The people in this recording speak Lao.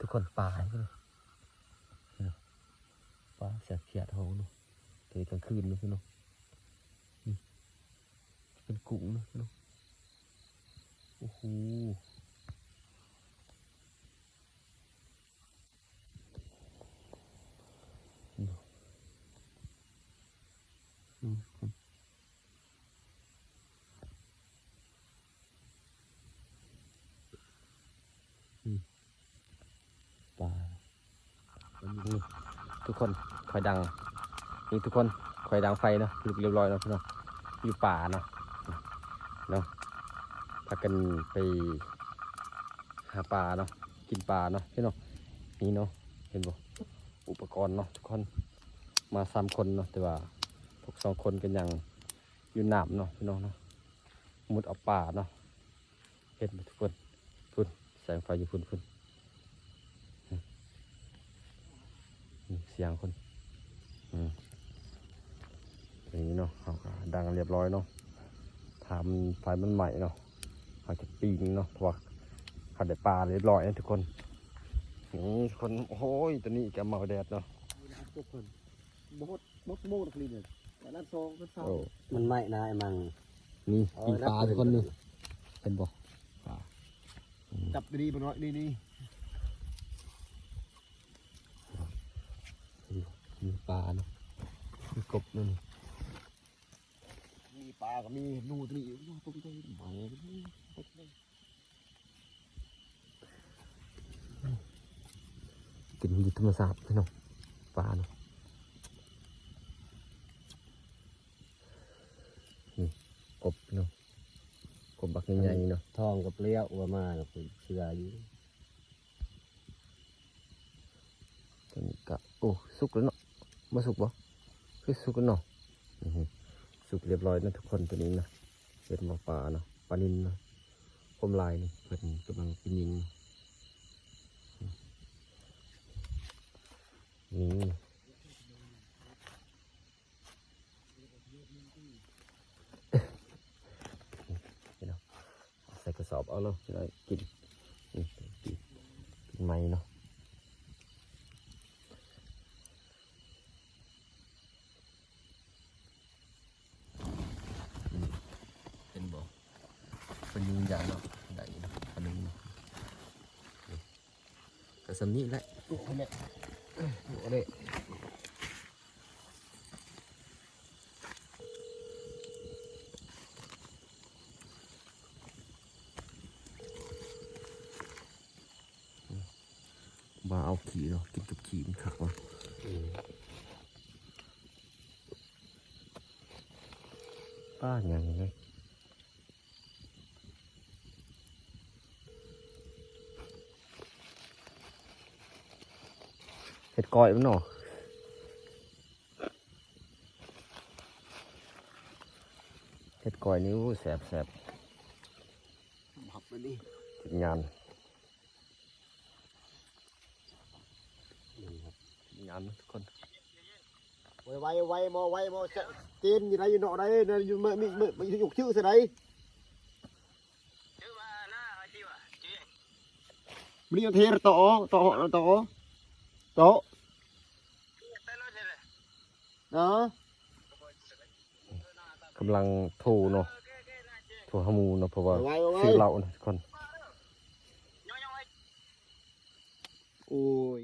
ທຸກຄົນ ປາ ປາສາຂຽດເຮົາເນາະ ຕອນນີ້ກາງຄືນເນາະ ພີ່ນ້ອງ ນີ້ເປັນກຸ້ງເນາະ ພີ່ນ້ອງ ໂອ້ໂຫ. ປາ ນີ້ທຸກຄົນ ຂ້ອຍດັງ ນີ້ທຸກຄົນ ຂ້ອຍດັງໄຟເນາະ ລຽບຮ້ອຍເນາະ ພີ່ນ້ອງ ຢູ່ປ່າເນາະ ເນາະ ພາກັນໄປຫາປາເນາະ ກິນປາເນາະ ພີ່ນ້ອງ ນີ້ເນາະ ເຫັນບໍ່ ອຸປະກອນເນາະ ທຸກຄົນ ມາສາມຄົນເນາະ ແຕ່ວ່າພວກສອງຄົນກໍຍັງຢູ່ນ້ຳເນາະ ພີ່ນ້ອງເນາະ ມຸດເອົາປາເນາະ. ເຫັນບໍ່ທຸກຄົນ ພຸ້ນ ແສງໄຟຢູ່ພຸ້ນ ພຸ້ນ ອືມ ສຽງຄົນ ອືມ ນີ້ເນາະ ເຮົາກໍດັງລຽບຮ້ອຍເນາະ ຖ້າມັນ ໄຟມັນໄໝ້ເນາະ ເຮົາຈະປີ້ງເນາະ ເພາະວ່າເຮົາໄດ້ປາລຽບຮ້ອຍເນາະທຸກຄົນ ນີ້ທຸກຄົນ ໂອ້ຍ ຕົວນີ້ກໍເມົາແດດເນາະ ບໍ່ຫົດ ບໍ່ໂມງດອກລີ້ນະ ອັນນັ້ນສອງ ອັນນັ້ນສາມ ໂອ້ ມັນໄໝ້ນາໄອ້ມັງ ນີ້ ເອີ ປີ້ງປາທຸກຄົນນີ້ ເຫັນບໍ່ ປາ ອືມ ຈັບດີໆ ບໍ່ນ້ອຍ ນີ້ ນີ້ ນີ້ປາເນາະ ມີກົບນັ້ນ ມີປາກໍມີ ໜູຕົວນີ້ ໂອ້ ຕົວໃຫຍ່ ຕົວໃຫຍ່. ກິນຢູ່ທຳມະຊາດພີ່ນ້ອງ ປາເນາະ ນີ້ ກົບເນາະ ກົບບັກໃຫຍ່ໆ ເນາະ ທ້ອງກໍເປລຽວວ່າມາ ກໍເຊື່ອຢູ່ ຕົວນີ້ກະ ໂອ້ ສຸກແລ້ວເນາະ ບໍ່ສຸກບໍ່ ຄືສຸກແລ້ວເນາະ ອື ສຸກລຽບຮ້ອຍເນາະທຸກຄົນ ຕົວນີ້ນະ ເຫັນບໍ່ ປາເນາະ ປານິນເນາະ ຄວາມຫຼາຍນີ້ ເພິ່ນກຳລັງຊິຍິງ ນີ້ ພີ່ນ້ອງ ໃສ່ກະສອບເອົາເນາະ ຊິໄດ້ກິນ ນີ້ ກິນໃໝ່ເນາະ ນີ້ ເຫັນບໍ່ ເພິ່ນຍິງຢາເນາະ ໄດ້ຢູ່ເນາະ ອັນໜຶ່ງເນາະ ນີ້ ກໍສ່ຳນີ້ແຫຼະ ໂອ້ ເອົາເດ້ ໂອ້ ເອົາເດ້ ວ່າເອົາຂີ້ເນາະ ກິນກັບຂີ້ມັນຄັກວ່າ ອືມ ປາຫຍັງເລີຍ ເຮັດກ້ອຍມັນເນາະ ເຮັດກ້ອຍນີ້ ໂອ້ ແຊບໆ ບັກເລີຍນີ້ ເຮັດງານ ນີ້ຄັບ ງາມເນາະທຸກຄົນ ໄວໆ ໄວ ໝໍໄວ ໝໍເຕັນຢູ່ໃດ ຢູ່ນອກໃດ ຢູ່ເມືອງ ມີເມືອງ ຢູ່ຢູ່ຊື່ໃສໃດ ມື້ນີ້ເທໂຕ ໂຕ ໂຕ ໂຕ ເນາະ ກຳລັງໂທເນາະ ໂທຫາໝູ່ເນາະ ເພາະວ່າ ໄວໆ ຊື້ເຫຼົ້ານະທຸກຄົນ ໂອ້ຍ.